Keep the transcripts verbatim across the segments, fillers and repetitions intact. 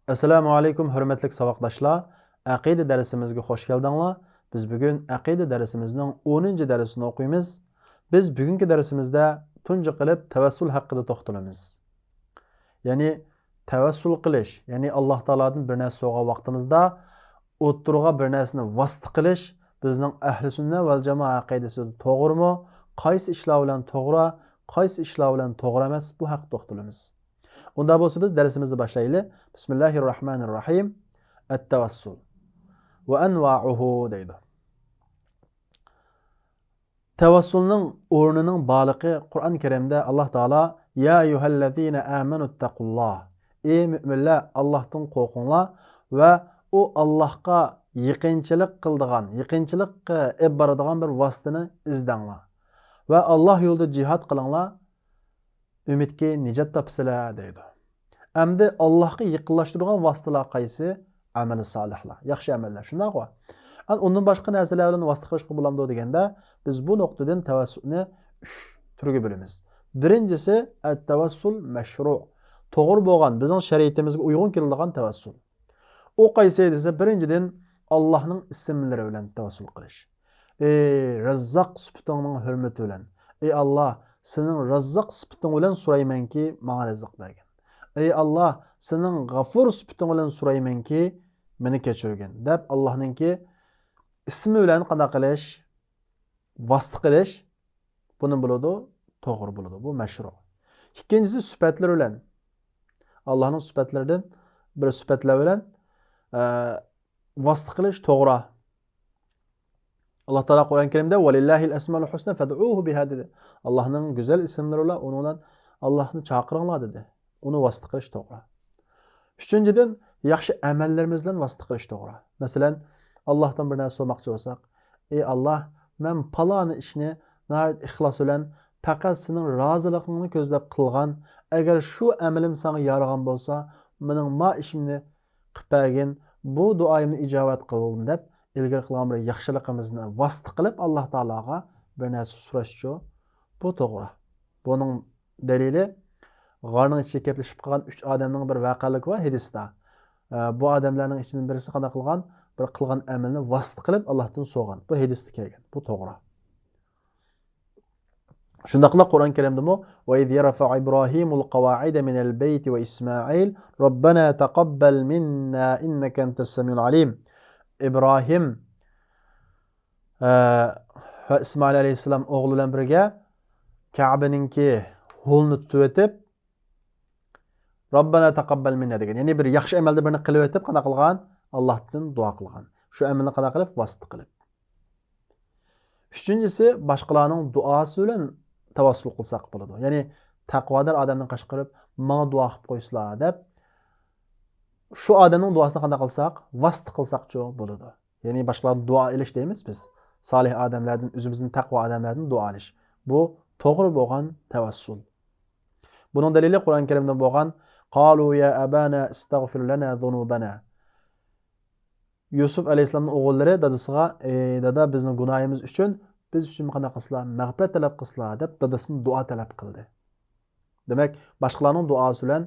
ئەسسالامۇ ئەلەيكۇم، ھۆرمەتلىك ساۋاقداشلار. ئەقىدە دەرسىمىزگە خوش كەلدىڭلار. بىز بۈگۈن ئەقىدە دەرسىمىزنىڭ ئونىنچى دەرسىنى ئوقۇيمىز. بىز بۈگۈنكى دەرسىمىزدە تۇنجى قىلىپ تەۋەسسۇل ھەققىدە توختىلىمىز. يەنى تەۋەسسۇل قىلىش، يەنى ئاللاھ تائالادىن بىر نەرسە سورىغان ۋاقتىمىزدا ئوتتۇرىغا بىر نەرسىنى ۋاسىتە قىلىش بىزنىڭ ئەھلى سۈننە ۋەل جامائە ئەقىدىسىدە توغرىمۇ؟ قايسى ئىشلار بىلەن توغرا، قايسى ئىشلار بىلەن توغرا ئەمەس؟ بۇ ھەققە توختىلىمىز. ئۇندا بولسا بىز دەرسىمىزنى باشلايلى. بىسمىللاھىررەھمانىررەھىم. ئەتتەۋەسسۇل ۋە ئەنۋائۇھۇ دەيدۇ. تەۋەسسۇلنىڭ ئورنىنىڭ بارلىقى قۇرئان كەرىمدە ئاللاھ تائالا يا ئەييۇھەللەزىنە ئامەنۇتتەقۇللاھ، ئەي مۆمىنلەر، ئاللاھتىن قورقۇڭلار ۋە ئۇ ئاللاھقا يېقىنچىلىق قىلىدىغان، يېقىنچىلىققا ئېلىپ بارىدىغان بىر ۋاسىتىنى ئىزدەڭلار ۋە ئاللاھ يولىدا جىھاد قىلىڭلار، ئۈمىدكى نىجات تاپىسىلەر دەيدۇ. ئەمدى ئاللاھقا يېقىنلاشتۇرىدىغان ۋاسىتىلەر قايسى؟ ئەمەلى سالىھلار، ياخشى ئەمەللەر، شۇنداققۇ؟ ئەمدى ئۇندىن باشقا نەرسىلەر بىلەن ۋاسىتە قىلىشقا بولامدۇ دېگەندە، بىز بۇ نۇقتىدىن تەۋەسسۇلنى ئۈچ تۈرگە بۆلىمىز. بىرىنچىسى، ئەتتەۋەسسۇل مەشرۇ، توغرا بولغان، بىزنىڭ شەرىئىتىمىزگە ئۇيغۇن كېلىدىغان تەۋەسسۇل. ئۇ قايسى دېسە، بىرىنچىدىن، ئاللاھنىڭ ئىسىملىرى بىلەن تەۋەسسۇل قىلىش. ئەي رەززاق سۈپىتىڭنىڭ ھۆرمىتى بىلەن، ئەي ئاللاھ، سېنىڭ رەززاق سۈپىتىڭ بىلەن سورايمەنكى، ماڭا رىزىق بەرگىن. ئەي ئاللاھ، سېنىڭ غەفۇر سۈپىتىڭ بىلەن سورايمەنكى، مېنى كەچۈرگىن، دەپ ئاللاھنىڭكى ئىسمى بىلەن قانداق قىلىش؟ ۋاسىتە قىلىش. بۇنى بولىدۇ، توغرا بولىدۇ. بۇ مەشرۇ. ئىككىنچىسى، سۈپەتلىرى بىلەن. ئاللاھنىڭ سۈپەتلىرىدىن بىر سۈپەتلەر بىلەن، ئە، ۋاسىتە قىلىش توغرا. ئاللاھ تائالا قۇرئان كەرىمدە ۋەلىللاھىل ئەسمائۇل ھۇسنا فەدئۇھۇ بىھا دېدى. ئاللاھنىڭ گۈزەل ئىسىملىرى بىلەن ئۇنىڭ بىلەن ئاللاھنى چاقىرىڭلار دېدى. ئۇنى ۋاسىتە قىلىش توغرا. ئۈچىنچىدىن، ياخشى ئەمەللىرىمىز بىلەن ۋاسىتە قىلىش توغرا. مەسىلەن، ئاللاھتىن بىر نەرسە سورىماقچى بولساق، ئەي ئاللاھ، مەن پالانى ئىشنى ناھايىتى ئىخلاس بىلەن پەقەت سېنىڭ رازىلىقىڭنى كۆزلەپ قىلغان، ئەگەر شۇ ئەمىلىم ساڭا يارىغان بولسا، مېنىڭ ما ئىشىمنى قىلىپ بەرگىن، بۇ دۇئايىمنى ئىجابەت قىلغىن دەپ ئىلگىرى قىلغان بىر ياخشىلىقىمىزنى ۋاسىتە قىلىپ ئاللاھ تائالاغا بىر نەرسە سوراشچۇ، بۇ توغرا. بۇنىڭ دەلىلى، غارنىڭ ئىچىگە كەپلىشىپ قالغان ئۈچ ئادەمنىڭ بىر ۋەقەلىكى بار ھەدىستە. ئە، بۇ ئادەملەرنىڭ ئىچىدىن بىرسى قانداق قىلغان؟ بىر قىلغان ئەمىلىنى ۋاسىتە قىلىپ ئاللاھتىن سورىغان. بۇ ھەدىستە كەلگەن. بۇ توغرا. شۇنداقلا قۇرئان كەرىمدىمۇ، وَإِذْ يَرْفَعُ إِبْرَاهِيمُ الْقَوَاعِدَ مِنَ الْبَيْتِ وَإِسْمَاعِيلُ رَبَّنَا تَقَبَّلْ مِنَّا إِنَّكَ أَنْتَ السَّمِيعُ الْعَلِيمُ. ئىبراھىم، ئە، ۋە ئىسمائىل ئەلەيھىسسالام ئوغلى بىلەن بىرگە كەبىنىڭكى ھولىنى تۇتۇۋېتىپ، رەببەنا تەقەببەل مىننا دېگەن. يەنى بىر ياخشى ئەمەلدە بىرنى قىلىۋېتىپ قانداق قىلغان؟ ئاللاھتىن دۇئا قىلغان. شۇ ئەمەلنى قانداق قىلىپ؟ ۋاسىتە قىلىپ. ئۈچىنچىسى، باشقىلارنىڭ دۇئاسى بىلەن تەۋەسسۇل قىلساق بولىدۇ. يەنى تەقۋادار ئادەمدىن قاچقۇرۇپ، ماڭا دۇئا قىلىپ قويسىلا دەپ، شۇ ئادەمنىڭ دۇئاسىنى قانداق قىلساق؟ ۋاسىتە قىلساقچۇ بولىدۇ. يەنى باشقىلاردىن دۇئا ئېلىش دەيمىز بىز. سالىھ ئادەملەردىن، ئۆزىمىزدىن تەقۋا ئادەملەردىن دۇئا ئېلىش. بۇ توغرا بولغان تەۋەسسۇل. بۇنىڭ دەلىلى قۇرئان كەرىمدە بولغان، قالوا يا أبانا استغفر لنا ذنوبنا. يۈسۈپ ئەلەيھىسسالامنىڭ ئوغۇللىرى دادىسىغا، ئەي دادا، بىزنىڭ گۇناھىمىز ئۈچۈن، بىز ئۈچۈن قانداق قىلسىلا، مەغپىرەت تەلەپ قىلسىلا، دەپ دادىسىدىن دۇئا تەلەپ قىلدى. دېمەك، باشقىلارنىڭ دۇئاسى بىلەن،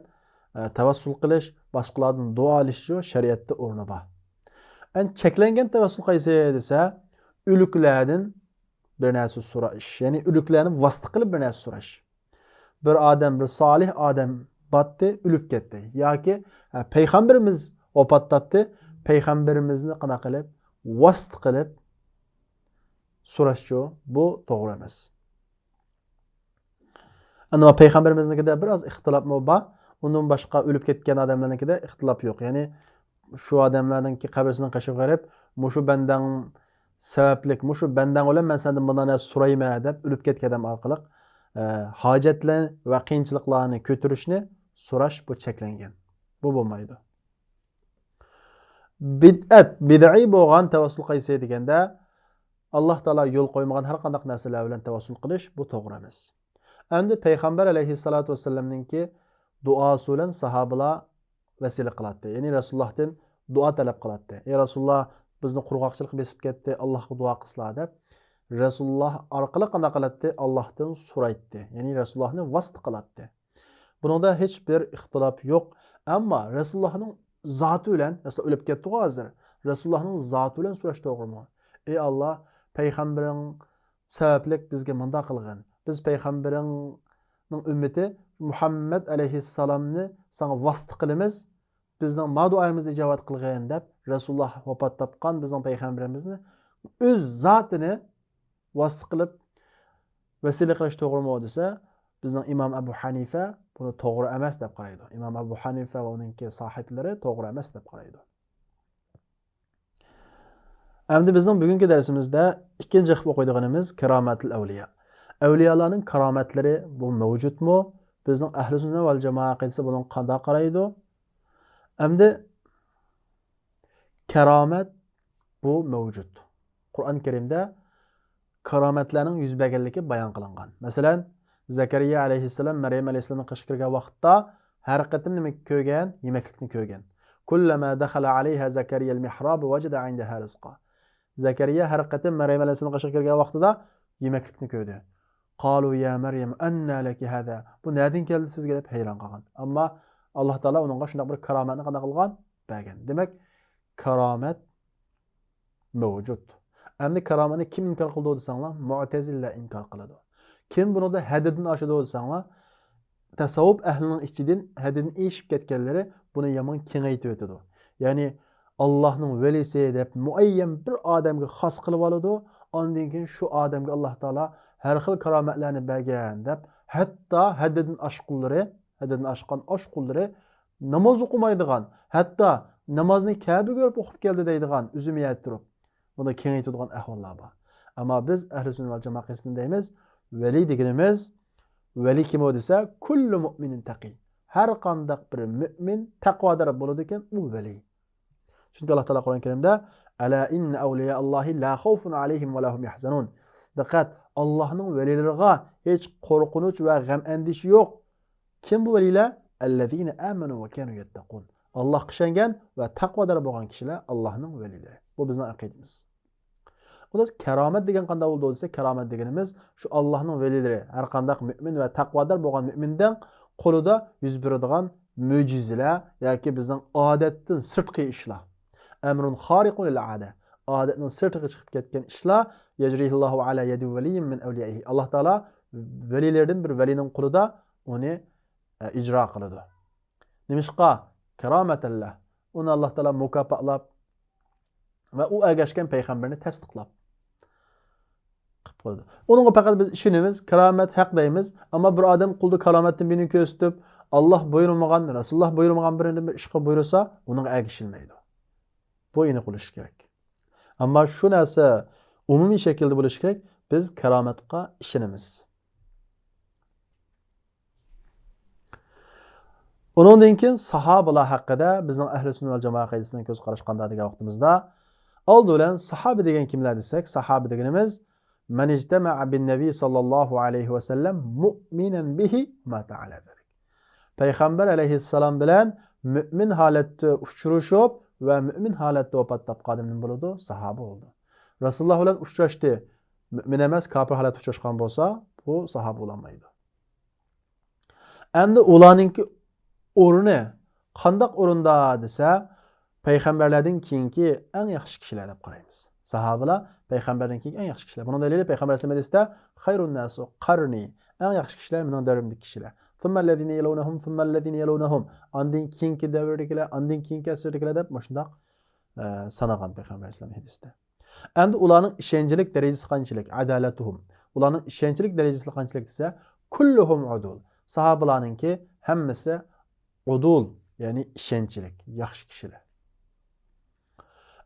ئە، تەۋەسسۇل قىلىش، باشقىلاردىن دۇئا ئېلىشچۇ شەرىئەتتە ئورنى بار. ئەن چەكلەنگەن تەۋەسسۇل قايسى دېسە، ئۆلۈكلەردىن بىر نەرسە سوراش، يەنى ئۆلۈكلەرنى ۋاسىتە قىلىپ بىر نەرسە سوراش. بىر ئادەم، بىر سالىھ ئادەم باتتى، ئۆلۈپ كەتتى. ياكى، ئە، پەيغەمبىرىمىز ۋاپات تاپتى، پەيغەمبىرىمىزنى قانداق قىلىپ، ۋاسىتە قىلىپ سوراشچۇ، بۇ توغرا ئەمەس. ئەمما پەيغەمبىرىمىزنىڭكىدە بىر ئاز ئىختىلاپمۇ بار. ئۇندىن باشقا ئۆلۈپ كەتكەن ئادەملەرنىڭكىدە ئىختىلاپ يوق. يەنى شۇ ئادەملەرنىڭكى قەبرىسىنىڭ قېشىغا بېرىپ، مۇشۇ بەندەڭ سەۋەبلىك، مۇشۇ بەندەڭ بىلەن مەن سەندىن بۇنداق نەرسە سورايمەن دەپ ئۆلۈپ كەتكەن ئادەم ئارقىلىق، ئە، ھاجەتلەر ۋە قىيىنچىلىقلارنى كۆتۈرۈشنى سوراش، بۇ چەكلەنگەن. بۇ بولمايدۇ. بىدئەت، بىدئىي بولغان تەۋەسسۇل قايسى دېگەندە، ئاللاھ تائالا يول قويمىغان ھەر قانداق نەرسىلەر بىلەن تەۋەسسۇل قىلىش، بۇ توغرا ئەمەس. ئەمدى پەيغەمبەر ئەلەيھىسسالاتۇ ۋەسسالامنىڭكى دۇئاسى بىلەن ساھابىلار ۋەسىلە قىلاتتى. يەنى رەسۇلۇللاھتىن دۇئا تەلەپ قىلاتتى. ئەي رەسۇلۇللاھ، بىزنى قۇرغاقچىلىق بېسىپ كەتتى، ئاللاھقا دۇئا قىلسىلا دەپ، رەسۇلۇللاھ ئارقىلىق قانداق قىلاتتى؟ ئاللاھتىن سورايتتى. يەنى رەسۇلۇللاھنى ۋاسىتە قىلاتتى. بۇنىڭدا ھېچ بىر ئىختىلاپ يوق. ئەمما رەسۇلۇللاھنىڭ زاتى بىلەن، رەسۇلۇللاھ ئۆلۈپ كەتتىغۇ ھازىر، رەسۇلۇللاھنىڭ زاتى بىلەن سوراشتى، توغرىمۇ؟ ئى ئاللاھ، پەيغەمبىرىڭ سەۋەبلىك بىزگە مۇنداق قىلغىن، بىز پەيغەمبىرىڭنىڭ ئۈممىتى مۇھەممەد ئەلەيھىسسالامنى ساڭا ۋاسىتە قىلىمىز، بىزنىڭ ما دۇئايىمىزنى ئىجابەت قىلغىن دەپ، رەسۇلۇللاھ ۋاپات تاپقان بىزنىڭ پەيغەمبىرىمىزنى ئۆز زاتىنى ۋاسىتە قىلىپ ۋەسىلە قىلىش توغرىمۇ دېسە، بىزنىڭ ئىمام ئەبۇ ھەنىفە بۇنى توغرا ئەمەس دەپ قارايدۇ. ئىمام ئەبۇ ھەنىفە ۋە ئۇنىڭكى ساھىبلىرى توغرا ئەمەس دەپ قارايدۇ. ئەمدى بىزنىڭ بۈگۈنكى دەرسىمىزدە ئىككىنچى قىلىپ ئوقۇيدىغىنىمىز كارامەتۇل ئەۋلىيا. ئەۋلىيالارنىڭ كارامەتلىرى بۇ مەۋجۇتمۇ؟ بىزنىڭ ئەھلى سۈننە ۋەل جامائە ئەقىدىسى بۇنىڭغا قانداق قارايدۇ؟ ئەمدى كارامەت بۇ مەۋجۇت. قۇرئان كەرىمدە كارامەتلەرنىڭ يۈز بەرگەنلىكى بايان قىلىنغان. مەسىلەن، زەكەرىيا ئەلەيھىسسالام مەريەم ئەلەيھىسسالامنىڭ قېشىغا كىرگەن ۋاقىتتا ھەر قېتىم نېمە كۆرگەن؟ يېمەكلىكنى كۆرگەن. كلما دخل عليها زكريا المحراب وجد عندها رزقا. زەكەرىيا ھەر قېتىم مەريەم ئەلەيھىسسالامنىڭ قېشىغا كىرگەن ۋاقتىدا يېمەكلىكنى كۆردى. قالوا يا مريم أنى لك هذا؟ بۇ نەدىن كەلدى سىزگە دەپ ھەيران قالغان. ئەمما ئاللاھ تائالا ئۇنىڭغا شۇنداق بىر كارامەتنى قانداق قىلغان؟ بەرگەن. دېمەك، كارامەت مەۋجۇت. ئەمدى كارامەتنى كىم ئىنكار قىلىدۇ دېسەڭلار، مۇئتەزىلىلەر ئىنكار قىلىدۇ. كىم بۇنىڭدا ھەددىدىن ئاشىدۇ دېسەڭلار، تەسەۋۋۇپ ئەھلىنىڭ ئىچىدىن ھەددىدىن ئېشىپ كەتكەنلىرى بۇنى يامان كېڭەيتىۋېتىدۇ. يەنى، ئاللاھنىڭ ۋەلىسى دەپ مۇئەييەن بىر ئادەمگە خاس قىلىۋالىدۇ. ئاندىن كېيىن شۇ ئادەمگە ئاللاھ تائالا ھەر خىل كارامەتلەرنى بەرگەن دەپ، ھەتتا ھەددىدىن ئاشقۇنلىرى، ھەددىدىن ئاشقان ئاشقۇنلىرى ناماز ئوقۇمايدىغان، ھەتتا نامازنى كەبە كۆرۈپ ئوقۇپ كەلدى دەيدىغان، ئۆزى مەيەت تۇرۇپ، بۇنى كېڭەيتىدىغان ئەھۋاللار بار. ئەمما بىز ئەھلى سۈننە ۋەل جامائە ئەقىدىسىدىن دەيمىز، ۋەلى دېگىنىمىز، ۋەلى كىم ئۇ دېسە، كۇللۇ مۇئمىنىن تەقىي. ھەر قانداق بىر مۆمىن تەقۋادار بولىدىكەن، ئۇ ۋەلى. چۈنكى ئاللاھ تائالا قۇرئان كەرىمدە، ئەلا ئىننە ئەۋلىيائاللاھى لا خەۋفۇن ئەلەيھىم ۋە لا ھۇم يەھزەنۇن. دىققەت، ئاللاھنىڭ ۋەلىلىرىغا ھېچ قورقۇنچ ۋە غەم ئەندىشە يوق. كىم بۇ ۋەلىلەر؟ ئەللەزىنە ئامەنۇ ۋە كانۇ يەتتەقۇن. ئاللاھقا ئىشەنگەن ۋە تەقۋادار بولغان كىشىلەر ئاللاھنىڭ ۋەلىلىرى. بۇ بىزنىڭ ئەقىدىمىز. بۇنىڭ كارامەت دېگەن قانداق بولىدۇ دېسە، كارامەت دېگىنىمىز شۇ ئاللاھنىڭ ۋەلىلىرى، ھەر قانداق مۆمىن ۋە تەقۋادار بولغان مۆمىننىڭ قولىدا يۈز بېرىدىغان مۆجىزىلەر ياكى بىزنىڭ ئادەتتىن سىرتقى ئىشلار. ئەمرۇن خارىقۇن لىل ئادە. ئادەتنىڭ سىرتىغا چىقىپ كەتكەن ئىشلار. يەجرىھىللاھۇ ئەلا يەدى ۋەلىييىن مىن ئەۋلىيائىھى. ئاللاھ تائالا ۋەلىلىرىدىن بىر ۋەلىنىڭ قولىدا ئۇنى، ئە، ئىجرا قىلىدۇ. نېمىشقا؟ كارامەتەللا. ئۇنى ئاللاھ تائالا مۇكاپاتلاپ ۋە ئۇ ئەگەشكەن پەيغەمبەرنى تەستىقلاپ قىلىپ قويىدۇ. ئۇنىڭغا پەقەت بىز ئىشىنىمىز، كارامەت ھەق دەيمىز. ئەمما بىر ئادەم قولىدا كارامەتتىن بىرنى كۆرسىتىپ، ئاللاھ بۇيرۇمىغان، رەسۇلۇللاھ بۇيرۇمىغان بىر، بىر ئىشقا بۇيرۇسا، ئۇنىڭغا ئەگىشىلمەيدۇ. بۇ ئېنىق بولۇشى كېرەك. ئەمما شۇ نەرسە ئومۇمىي شەكىلدە بولۇشى كېرەك، بىز كارامەتقا ئىشىنىمىز. ئۇنىڭدىن كېيىن ساھابىلار ھەققىدە بىزنىڭ ئەھلى سۈننە ۋەل جامائە ئەقىدىسىنىڭ كۆز قارىشى قانداق دېگەن ۋاقتىمىزدا، ئالدى بىلەن ساھابە دېگەن كىملەر دېسەك، ساھابە دېگىنىمىز، مەن ئىجتەمەئە بىن نەبىي ساللاللاھۇ ئەلەيھى ۋەسەللەم مۇئمىنەن بىھى ماتە ئەلا زالىك. پەيغەمبەر ئەلەيھىسسالام بىلەن مۆمىن ھالەتتە ئۇچرىشىپ ۋە مۆمىن ھالەتتە ۋاپات تاپقان ئادەم نېمە بولىدۇ؟ ساھابە بولىدۇ. رەسۇلۇللاھ بىلەن ئۇچراشتى، مۆمىن ئەمەس، كاپىر ھالەتتە ئۇچراشقان بولسا، بۇ ساھابە بولالمايدۇ. ئەمدى ئۇلارنىڭكى ئورنى قانداق ئورۇندا دېسە، پەيغەمبەرلەردىن كېيىنكى ئەڭ ياخشى كىشىلەر دەپ قارايمىز. ساھابىلار پەيغەمبەردىن كېيىنكى ئەڭ ياخشى كىشىلەر. بۇنىڭ دەلىلى پەيغەمبەر ئەلەيھىسسالام ھەدىستە، خەيرۇن ناسۇ قەرنى، ئەڭ ياخشى كىشىلەر مېنىڭ دەۋرىمدىكى كىشىلەر. ثم الذين يلونهم، ثم الذين يلونهم، ئاندىن كېيىنكى دەۋردىكىلەر، ئاندىن كېيىنكى ئەسىردىكىلەر دەپ مۇشۇنداق، ئە، سانىغان پەيغەمبەر ئەلەيھىسسالام ھەدىستە. ئەمدى ئۇلارنىڭ ئىشەنچلىك دەرىجىسى قانچىلىك؟ ئەدالەتۇھۇم. ئۇلارنىڭ ئىشەنچلىك دەرىجىسى قانچىلىك دېسە، كۇللۇھۇم ئۇدۇل. ساھابىلارنىڭكى ھەممىسى ئۇدۇل، يەنى ئىشەنچلىك، ياخشى كىشىلەر.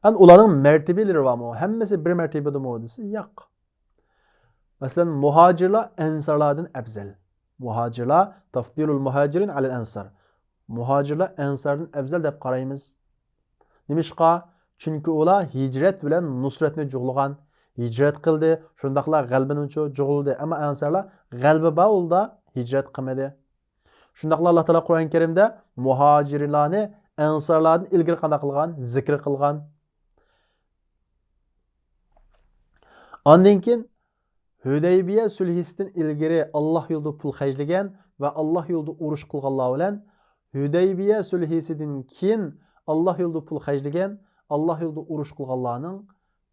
ئەمدى ئۇلارنىڭ مەرتىبىلىرى بارمۇ؟ ھەممىسى بىر مەرتىبىدىمۇ دېسە، ياق. مەسىلەن، مۇھاجىرلار ئەنسارلاردىن ئەپزەل. مۇھاجىرلار، تەفزىلۇل مۇھاجىرىن ئەلەل ئەنسار. مۇھاجىرلار ئەنساردىن ئەپزەل دەپ قارايمىز. نېمىشقا؟ چۈنكى ئۇلار ھىجرەت بىلەن نۇسرەتنى جۇغلىغان. ھىجرەت قىلدى، شۇنداقلا غەلىبىنىچۇ جۇغلىدى. ئەمما ئەنسارلار غەلىبە بار ئۇلدا ھىجرەت قىلمىدى. شۇنداقلا ئاللا تائالا قۇرئان كەرىمدە مۇھاجىرلارنى ئەنسارلاردىن ئىلگىرى قانداق قىلغان؟ زىكىر قىلغان. ئاندىن كېيىن ھۈدەيبىيە سۈلھىسىدىن ئىلگىرى ئاللا يولىدا پۇل خەجلىگەن ۋە ئاللا يولىدا ئۇرۇش قىلغانلار بىلەن ھۈدەيبىيە سۈلھىسىدىن كېيىن ئاللا يولىدا پۇل خەجلىگەن، ئاللا يولىدا ئۇرۇش قىلغانلارنىڭ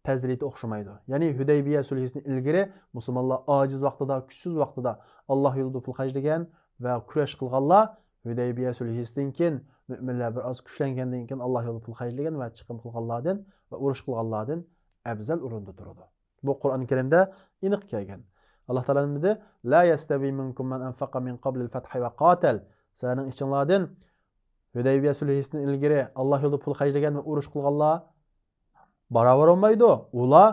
پەزىلىتى ئوخشىمايدۇ. يەنى ھۈدەيبىيە سۈلھىسىدىن ئىلگىرى مۇسۇلمانلار ئاجىز ۋاقتىدا، كۈچسىز ۋاقتىدا ئاللا يولىدا پۇل خەجلىگەن ۋە كۈرەش قىلغانلار ھۈدەيبىيە سۈلھىسىدىن كېيىن، مۆمىنلەر بىر ئاز كۈچلەنگەندىن كېيىن ئاللا يولىدا پۇل خەجلىگەن ۋە چىقىم قىلغانلاردىن ۋە ئۇرۇش قىلغانلاردىن ئەۋزەل ئورۇندا تۇرىدۇ. بۇ قۇرئان كەرىمدە ئېنىق كەلگەن. ئاللا تائالا نېمە دېدى؟ لا يستوي منكم من أنفق من قبل الفتح وقاتل. سىلەرنىڭ ئىچىڭلاردىن ھۈدەيبىيە سۈلھىسىدىن ئىلگىرى ئاللا يولىدا پۇل خەجلىگەن ۋە ئۇرۇش قىلغانلار باراۋەر بولمايدۇ. ئۇلار،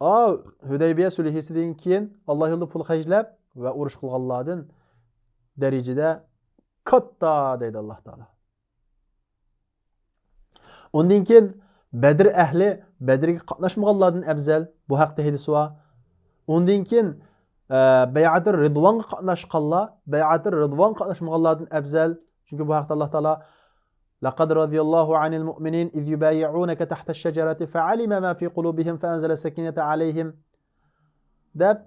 ئا، ھۈدەيبىيە سۈلھىسىدىن كېيىن ئاللا يولىدا پۇل خەجلەپ ۋە ئۇرۇش قىلغانلاردىن دەرىجىدە كاتتا دەيدۇ ئاللا تائالا. ئۇندىن كېيىن بەدر ئەھلى بەدرگە قاتناشمىغانلاردىن ئەۋزەل. بۇ ھەقتە ھەدىس بار. ئۇندىن كېيىن، ئە، بەيئەتۇر رىدۋانغا قاتناشقانلار بەيئەتۇر رىدۋانغا قاتناشمىغانلاردىن ئەۋزەل. چۈنكى بۇ ھەقتە ئاللا تائالا لقد رضي الله عن المؤمنين إذ يبايعونك تحت الشجرة فعلم ما في قلوبهم فأنزل السكينة عليهم دەپ،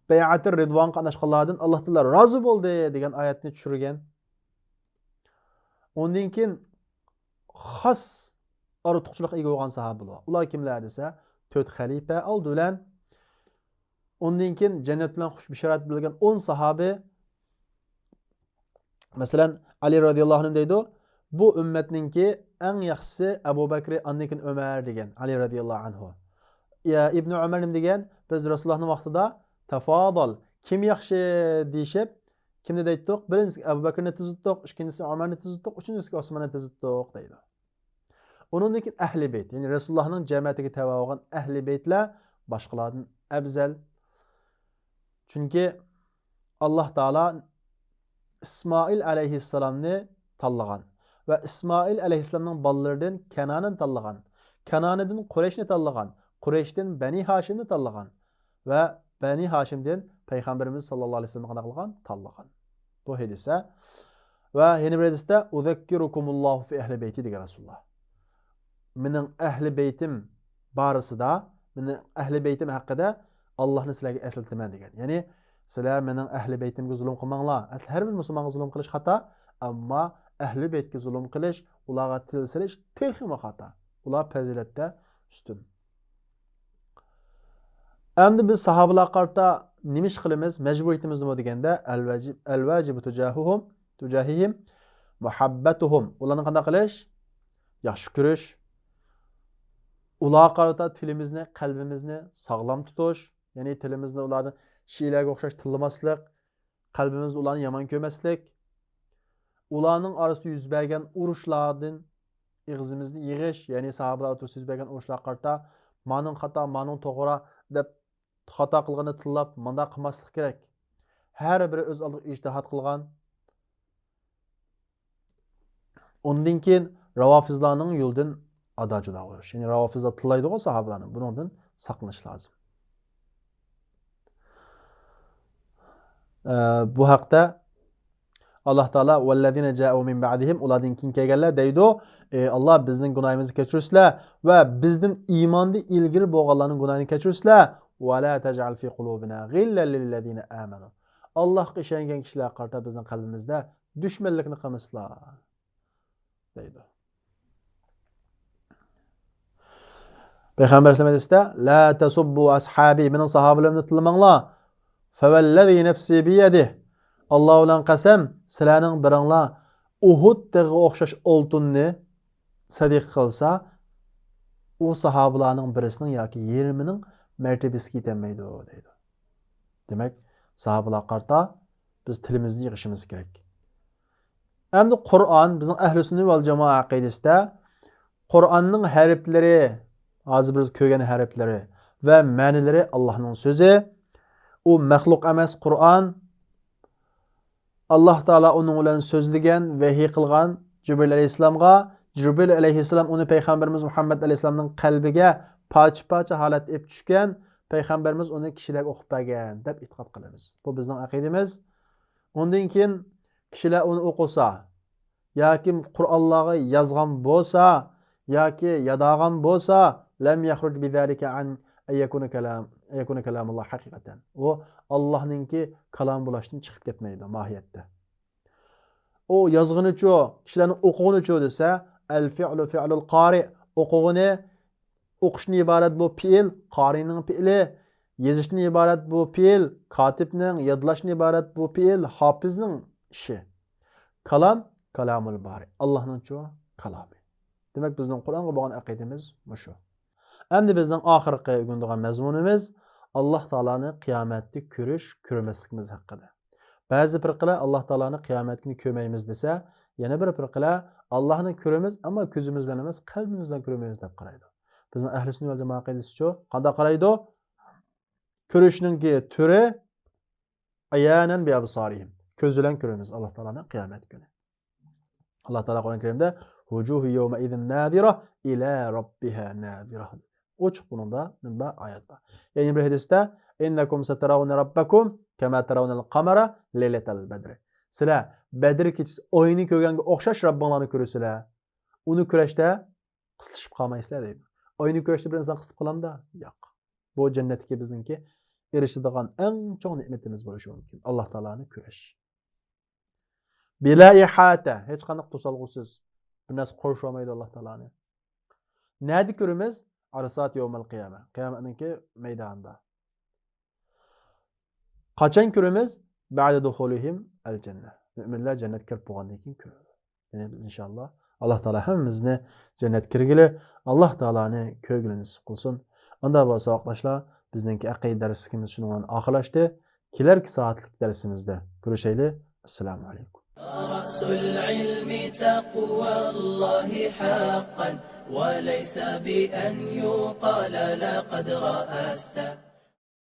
بەيئەتۇر رىدۋانغا قاتناشقانلاردىن ئاللا تائالا رازى بولدى دېگەن ئايەتنى چۈشۈرگەن. ئۇندىن كېيىن خاس ئارتۇقچىلىققا ئىگە بولغان ساھابىلار. ئۇلار كىملەر دېسە، تۆت خەلىپە ئالدى بىلەن، ئۇندىن كېيىن جەننەت بىلەن خۇش بېشارەت بىلگەن ئون ساھابى. مەسىلەن، ئەلى رەزىياللاھۇ ئەنھۇ دەيدۇ، بۇ ئۈممەتنىڭكى ئەڭ ياخشىسى ئەبۇ بەكرى، ئاندىن كېيىن ئۆمەر دېگەن ئەلى رەزىياللاھۇ ئەنھۇ. يا، ئىبنى ئۆمەر نېمە دېگەن؟ بىز رەسۇلۇللاھنىڭ ۋاقتىدا تەفازۇل، كىم ياخشى دېيىشىپ، كىمنى دەيتتۇق؟ بىرىنچىسىگە ئەبۇ بەكرىنى تىزىتتۇق، ئىككىنچىسىگە ئۆمەرنى تىزىتتۇق، ئۈچىنچىسىگە ئوسماننى تىزىتتۇق دەيدۇ. ئۇنىڭدىن كېيىن ئەھلى بەيت، يەنى رەسۇلۇللاھنىڭ جەمەتىگە تەۋە بولغان ئەھلى بەيتلەر باشقىلاردىن ئەۋزەل. چۈنكى ئاللا تائالا ئىسمائىل ئەلەيھىسسالامنى تاللىغان ۋە ئىسمائىل ئەلەيھىسسالامنىڭ بالىلىرىدىن كەنئاننى تاللىغان، كەنئاندىن قۇرەيشنى تاللىغان، قۇرەيشتىن بەنى ھاشىمنى تاللىغان ۋە بەنى ھاشىمدىن پەيغەمبىرىمىز ساللاللاھۇ ئەلەيھى ۋەسەللەمنى قانداق قىلغان؟ تاللىغان. بۇ ھەدىسە. ۋە يەنە بىر ھەدىستە، ئۇزەككىرۇكۇمۇللاھۇ فى ئەھلى بەيتى دېگەن رەسۇلۇللا. مېنىڭ ئەھلى بەيتىم بارىسىدا، مېنىڭ ئەھلى بەيتىم ھەققىدە ئاللاھنى سىلەرگە ئەسلىتىمەن دېگەن. يەنى، سىلەر مېنىڭ ئەھلى بەيتىمگە زۇلۇم قىلماڭلار. ئەسلى ھەر بىر مۇسۇلمانغا زۇلۇم قىلىش خاتا، ئەمما ئەھلى بەيتكە زۇلۇم قىلىش، ئۇلارغا تىل سېلىش تېخىمۇ خاتا. ئۇلار پەزىلەتتە ئۈستۈن. ئەمدى بىز ساھابىلارغا قارىتا نېمە ئىش قىلىمىز؟ مەجبۇرىيىتىمىز نېمە دېگەندە، ئەل ۋەجىب، ئەل ۋەجىبۇ تۇجاھۇھۇم، تۇجاھىھىم مۇھەببەتۇھۇم. ئۇلارنى قانداق قىلىش؟ ياخشى كۆرۈش. ئۇلارغا قارىتا تىلىمىزنى، قەلبىمىزنى ساغلام تۇتۇش. يەنى تىلىمىزنى ئۇلاردىن شىئىلەرگە ئوخشاش تىللىماسلىق. قەلبىمىزدە ئۇلارنى يامان كۆرمەسلىك. ئۇلارنىڭ ئارىسىدا يۈز بەرگەن ئۇرۇشلاردىن ئېغىزىمىزنى يىغىش، يەنى ساھابىلار ئوتتۇرىسىدا يۈز بەرگەن ئۇرۇشلارغا قارىتا، مانىڭ خاتا، مانىڭ توغرا دەپ خاتا قىلغىنىنى تىللاپ، مانداق قىلماسلىق كېرەك. ھەر بىرى ئۆز ئالدىغا ئىجتىھات قىلغان. ئۇندىن كېيىن راۋافىزلارنىڭ يولىدىن ئادا جۇدا بولۇش. يەنى راۋافىزلار تىللايدىغۇ ساھابىلارنى، بۇنىڭدىن ساقلىنىش لازىم. ئە، بۇ ھەقتە ئاللا تائالا، ۋەللەزىنە جائۇ مىن بەئدىھىم، ئۇلاردىن كېيىن كەلگەنلەر دەيدۇ، ئى ئاللا، بىزنىڭ گۇناھىمىزنى كەچۈرسىلە ۋە بىزدىن ئىماندا ئىلگىرى بولغانلارنىڭ گۇناھىنى كەچۈرسىلە. ۋەلا تەجئەل فى قۇلۇبىنا غىللەن لىللەزىنە ئامەنۇ. ئاللاھقا ئىشەنگەن كىشىلەرگە قارىتا بىزنىڭ قەلبىمىزدە دۈشمەنلىكنى قىلمىسىلا. دەيدۇ. پەيغەمبەر ئەلەيھىسسالام ھەدىستە، لا تسبوا أصحابي، مېنىڭ ساھابىلىرىمنى تىللىماڭلار. فوالذي نفسي بيده، ئاللا بىلەن قەسەم، سىلەرنىڭ بىرىڭلار ئۇھۇد تېغىغا ئوخشاش ئالتۇننى سەدىقە قىلسا، ئۇ ساھابىلارنىڭ بىرىسىنىڭ ياكى يېرىمىنىڭ مەرتىۋىسىگە يېتەلمەيدۇ، دەيدۇ. دېمەك، ساھابىلارغا قارىتا بىز تىلىمىزنى يىغىشىمىز كېرەك. ئەمدى قۇرئان، بىزنىڭ ئەھلى سۈننە ۋەل جامائە ئەقىدىسىدە قۇرئاننىڭ ھەرپلىرى، ھازىر بىز كۆرگەن ھەرپلىرى ۋە مەنىلىرى ئاللانىڭ سۆزى. ئۇ مەخلۇق ئەمەس، قۇرئان. ئاللا تائالا ئۇنىڭ بىلەن سۆزلىگەن، ۋەھىي قىلغان جىبرىل ئەلەيھىسسالامغا. جىبرىل ئەلەيھىسسالام ئۇنى پەيغەمبىرىمىز مۇھەممەد ئەلەيھىسسالامنىڭ قەلبىگە پارچە-پارچە ھالەتتە ئېلىپ چۈشكەن. پەيغەمبىرىمىز ئۇنى كىشىلەرگە ئوقۇپ بەرگەن دەپ ئېتىقاد قىلىمىز. بۇ بىزنىڭ ئەقىدىمىز. ئۇندىن كېيىن كىشىلەر ئۇنى ئوقۇسا، ياكى قۇرئانلارغا يازغان بولسا، ياكى ياداغان بولسا، لم يخرج بذلك عن أن يكون كلام، أن يكون كلام الله حقيقة. ئۇ ئاللانىڭكى كالامى بولۇشتىن چىقىپ كەتمەيدۇ ماھىيەتتە. ئۇ يازغىنىچۇ، كىشىلەرنى ئوقۇغىنىچۇ دېسە، ئەل فىئلۇ فىئلۇل قارىئ، ئوقۇغىنى، ئوقۇشتىن ئىبارەت بۇ پېئىل، قارىنىڭ پېئىلى، يېزىشتىن ئىبارەت بۇ پېئىل، كاتىبنىڭ، يادلاشتىن ئىبارەت بۇ پېئىل، ھاپىزنىڭ ئىشى. كالام، كالامۇل بارى، ئاللاھنىڭچۇ كالامى. دېمەك، بىزنىڭ قۇرئانغا بولغان ئەقىدىمىز مۇشۇ. ئەمدى بىزنىڭ ئاخىرقى ئۆگىنىدىغان مەزمۇنىمىز ئاللاھ تائالانى قىيامەتتە كۆرۈش، كۆرمەسلىكىمىز ھەققىدە. بەزى پىرقىلەر ئاللاھ تائالانى قىيامەت كۈنى كۆرمەيمىز دېسە، يەنە بىر پىرقىلەر ئاللاھنى كۆرىمىز، ئەمما كۆزىمىز بىلەن ئەمەس، قەلبىمىز بىلەن كۆرمەيمىز دەپ قارايدۇ. بىزنىڭ ئەھلى سۈننە ۋەل جامائە ئەقىدىسىچۇ؟ قانداق قارايدۇ؟ كۆرۈشنىڭكى تۈرى ئەيانەن بىئەبسارىھىم. كۆز بىلەن كۆرىمىز ئاللاھ تائالانى قىيامەت كۈنى. ئاللاھ تائالا قۇرئان كەرىمدە ۋۇجۇھۇ يەۋمەئىزىن نادىرە ئىلا رەببىھا نادىرە. ئوچۇق بۇنىڭدا مۇنبەر ئايەت بار. يەنە بىر ھەدىستە ئىننەكۇم سەتەرەۋنە رەببەكۇم كەما تەرەۋنەل قەمەرە لەيلەتەل بەدرى. سىلەر بەدر كېچىسى ئاينى كۆرگەنگە ئوخشاش رەببىڭلارنى كۆرىسىلەر. ئۇنى كۆرۈشتە قىستىشىپ قالمايسىلەر دەيدۇ. ئاينى كۆرۈشتە بىر ئىنسان قىستىپ قالامدا؟ ياق. بۇ جەننەتتىكى بىزنىڭكى ئېرىشىدىغان ئەڭ چوڭ نېمىتىمىز بولۇشى مۇمكىن. ئاللاھ تائالانى كۆرۈش. بىلا ئىھاتە، ھېچقانداق توسالغۇسىز. بىر نەرسە قورشىۋالمايدۇ ئاللاھ تائالانى. نەدە كۆرىمىز؟ ئەرسات يەۋمەل قىيامە. قىيامەتنىڭكى مەيدانىدا. قاچان كۆرىمىز؟ بەئدە دۇخۇلىھىم ئەل جەننە. مۆمىنلەر جەننەتكە كىرىپ بولغاندىن كېيىن كۆرىدۇ. يەنى بىز ئىنشاللا، ئاللاھ تائالا ھەممىمىزنى جەننەتكە كىرگىلى، ئاللاھ تائالانى كۆرگىلى نېسىپ قىلسۇن. ئۇندا بولسا ساۋاقداشلار، بىزنىڭكى ئەقىدە دەرسلىكىمىز شۇنىڭ بىلەن ئاخىرلاشتى. كېلەركى سائەتلىك دەرسىمىزدە كۆرۈشەيلى. ئەسسالامۇ ئەلەيكۇم. رأس العلم تقوى الله حقا، وليس بأن يقال لقد رأست.